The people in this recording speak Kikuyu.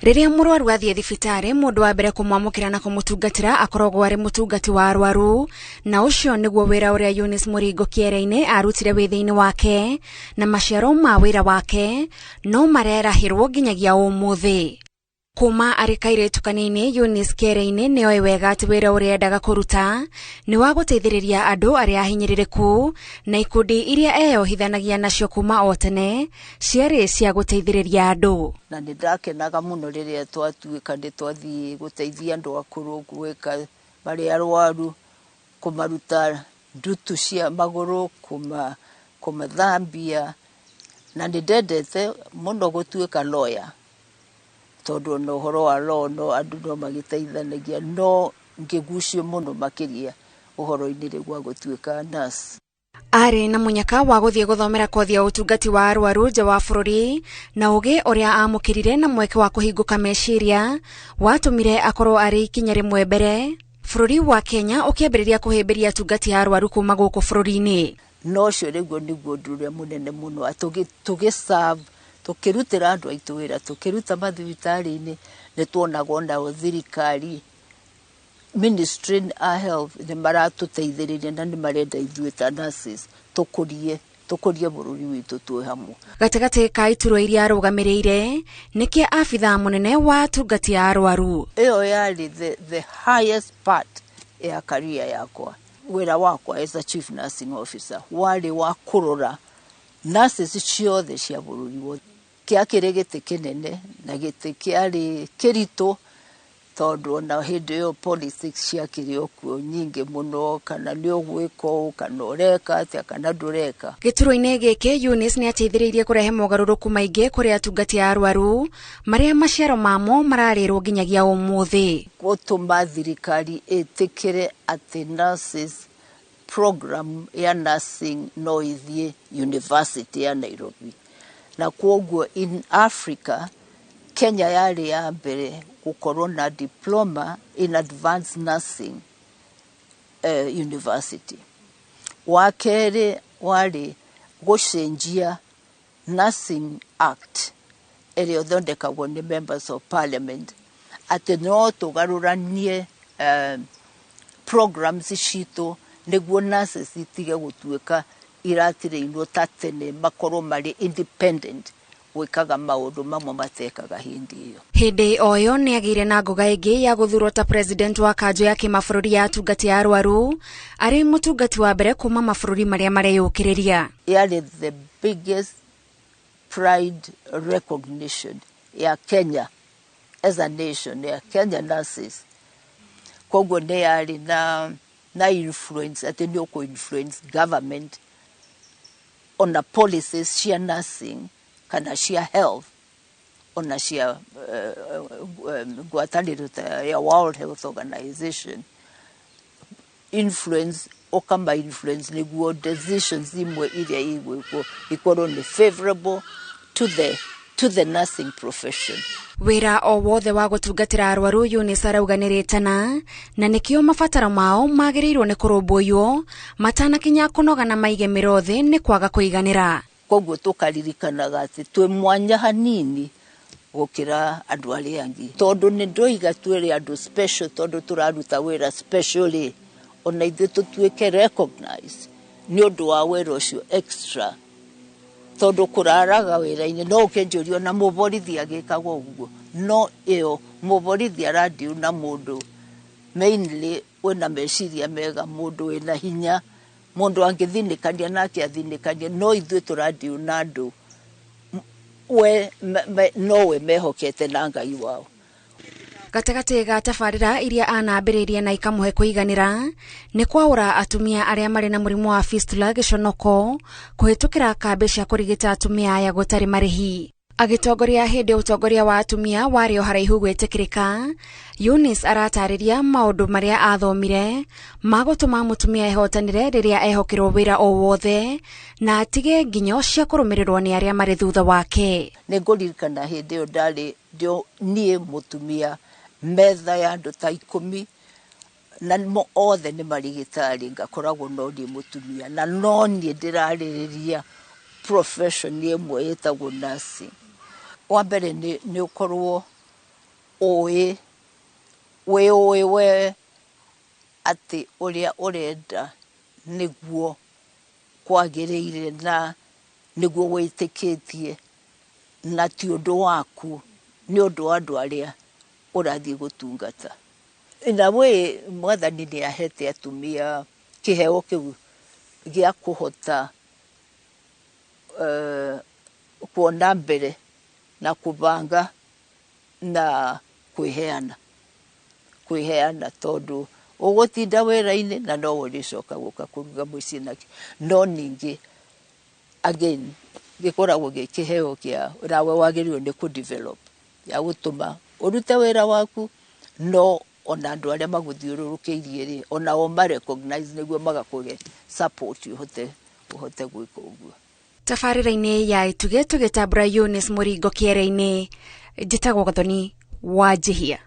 Rĩrĩa mũrwaru athiĩ thibitarĩ, mũndũ wa mbere kũmwamũkĩra na kũmũtungatĩra akoragwo arĩ mũtungati wa arwaru, na ũcio nĩguo wĩra ũrĩa Eunice Mũringo Kĩereine arutire wĩthĩ-inĩ wake, na maciaro ma wĩra wake no marerahĩrwo nginyagia ũmũthĩ. Kuma arĩ kairĩtu kanini, Eunice Kĩereine nĩoĩ wega atĩ wĩra ũrĩa endaga kũruta nĩ wa gũteithĩrĩria andũ arĩa ahinyĩrĩrĩku, na ikundi iria eyohithanagia nacio kuma o tene ciarĩ cia gũteithĩrĩria andũ. Na nĩ ndakenaga mũno rĩrĩa twatuĩka nĩ twathiĩ gũteithia andũ akũrũ, gwĩka marĩ arwaru, kũmaruta ndutu cia magũrũ, kũmathambia. Na nĩ ndendete mũno gũtuĩka lawyer, tondũ ona ũhoro wa law no andũ no magĩteithanagia, no ngĩgucio mũno makĩria ũhoro-inĩ rĩu wa gũtuĩka nurse. Arĩ na mũnyaka wa gũthiĩ gũthomera kothi ya ũtungati wa arwaru nja wa bũrũri, na ũgĩ ũrĩa amũkĩrire na mweke wa kũhingũka meciria watũmire akorwo arĩ ikinya rĩmwe mbere bũrũri wa Kenya ũkĩambĩrĩria kũhĩmbĩria atungati a arwaru kuma gũkũ bũrũri-inĩ. No ũcio rĩguo nĩguo ũndũ ũrĩa mũnene mũno, tũgĩ serve, tũkĩrutĩra andũ aitũ wĩra, tũkĩruta mathibitarĩ-inĩ, nĩ tuonaga onao thirikari, Ministry a Health nĩ maratũteithĩrĩria na nĩ marenda ithuĩ ta nurses tũkũrie bũrũri witũ twĩ hamwe. Gatagatĩ ka iturwa iria arũgamĩrĩire nĩ kĩa abithaa mũnene wa atungati a arwaru. Ĩyo yarĩ the highest part ya career yakwa. Wĩra wakwa as a chief nursing officer warĩ wa kũrora nurses ciothe cia bũrũri wothe. Kĩakĩrĩ gĩtĩ kĩnene na gĩtĩ kĩarĩ kĩritũ, tondũ ona hĩndĩ ĩyo politics ciakĩrĩ o kuo nyingĩ mũno, kana nĩ ũgwĩka ũũ, kana ũreka atĩa, kana ndũreka. Gĩturwa-inĩ gĩkĩ Eunice nĩ ateithĩrĩirie kũrehe mogarũrũku maingĩ kũrĩ atungati a arwaru marĩa maciaro mamo mararĩrwo nginyagia ũmũthĩ. Gũtũma thirikari ĩtĩkĩre atĩ nurses program ya nursing no ithiĩ University ya Nairobi, na kwoguo in Africa Kenya yarĩ ya mbere gũkorwo na diploma in advanced nursing university. Wa kerĩ warĩ gũcenjia Nursing Act ĩrĩa ĩthondekagwo nĩ members of parliament, atĩ no tũgarũranie programs citũ nĩguo nurses itige gũtuĩka iratirĩinwo ta tene, makorwo marĩ independent gwĩkaga maũndũ mamwe matekaga hĩndĩ ĩyo. Hĩndĩ o ĩyo nĩ agĩire na ngoga ĩngĩ ya gũthurwo ta president wa kanjũ ya kĩmabũrũri ya atungati a arwaru, arĩ mũtungati wa mbere kuma mabũrũri marĩa mareyũkĩrĩria. Yarĩ the biggest pride recognition ya Kenya as a nation, ya Kenya nurses. Koguo nĩ yarĩ na influence, atĩ nĩ ũkũ influence government ona policies cia nursing kana cia health, ona cia ngwatanĩro ta ya World Health Organization. Influence, ũkama influence nĩguo decisions imwe iria igwĩkwo ikorwo nĩ favorable to the nursing profession. Wĩra o wothe wa gũtungatĩra arwaru, Eunice arauga nĩ rĩtana, na nĩkĩo mabataro mao magĩrĩirwo nĩ kũrũmbũiywo matanakinya kũnoga na maige mĩro thĩ nĩ kwaga kũiganĩra. Koguo tũkaririkanaga atĩ twĩ mwanya hanini gũkĩra andũ arĩa angĩ, tondũ nĩ ndoiga twĩrĩ andũ special, tondũ tũraruta wĩra special rĩ, ona ithuĩ tũtuĩke recognized nĩ ũndũ wa wĩra ũcio extra, tondũ kũraraga wĩra-inĩ no ũkĩnjũrio na mũborithi agĩkaga ũguo, no ĩyo mũborithi arandiu na mũndũ mainly wĩna meciria mega, mũndũ wĩna hinya, mũndũ angĩthinĩkania nake athinĩkanie, no ithuĩ tũrandiu na andũ we nowe mehokete na Ngai wao. Gatagatĩ ga tabarĩra iria anambĩrĩirie na ikamũhe kũiganĩra nĩ kwaũra atumia arĩa marĩ na mũrimũ wa fistula gĩconoko kũhĩtũkĩra kambĩ cia kũrigita atumia aya gũtarĩ marĩhi. Agĩtongoria hĩndĩ ũtongoria wa atumia warĩ o haraihu gwĩtĩkĩrĩka, Eunice aratarĩria maũndũ marĩa athomire ma gũtũma mũtumia ehotanĩre rĩrĩa ehokerwo wĩra o wothe na atige nginyo cia kũrũmĩrĩrwo nĩ arĩa marĩ thutha wake. Nĩ ngũririkana hĩndĩ ĩyo ndarĩ ndio niĩ mũtumia metha ya andũ ta 10, na othe nĩ marigĩtarĩ, ngakoragwo no niĩ mũtumia na no niĩ ndĩrarĩrĩria profession ĩmwe ĩtagwo nursing. Wa mbere nĩ ũkorwo Ũĩ wĩũĩ we atĩ ũrĩa ũrenda nĩguo kwagĩrĩire na nĩguo wĩtĩkĩtie, na ti ũndũ waku, nĩ ũndũ wa andũ arĩa ũrathiĩ gũtungata. In a way, Mwathani nĩ ahete atumia kĩheo kĩu gĩa kũhota kuona mbere na kũbanga na kwĩheana tondũ ũgũtinda wĩra-inĩ na no ũrĩcoka gũka kũruga mũciĩ nakĩ. No ningĩ again gĩkoragwo gĩ kĩheo kĩa nawe wagĩrĩirwo nĩ kũ develop ya gũtũma ũrute wĩra waku, no ona andũ arĩa magũthiũrũrũkĩirie rĩ, onao ma recognize nĩguo magakũhe support ũhote gwĩka ũguo. Tabarĩra-inĩ ya Itugĩ tũgĩtambũra Eunice Mũringo Kĩere-inĩ, njĩtagwo Gathoni wa Njihia.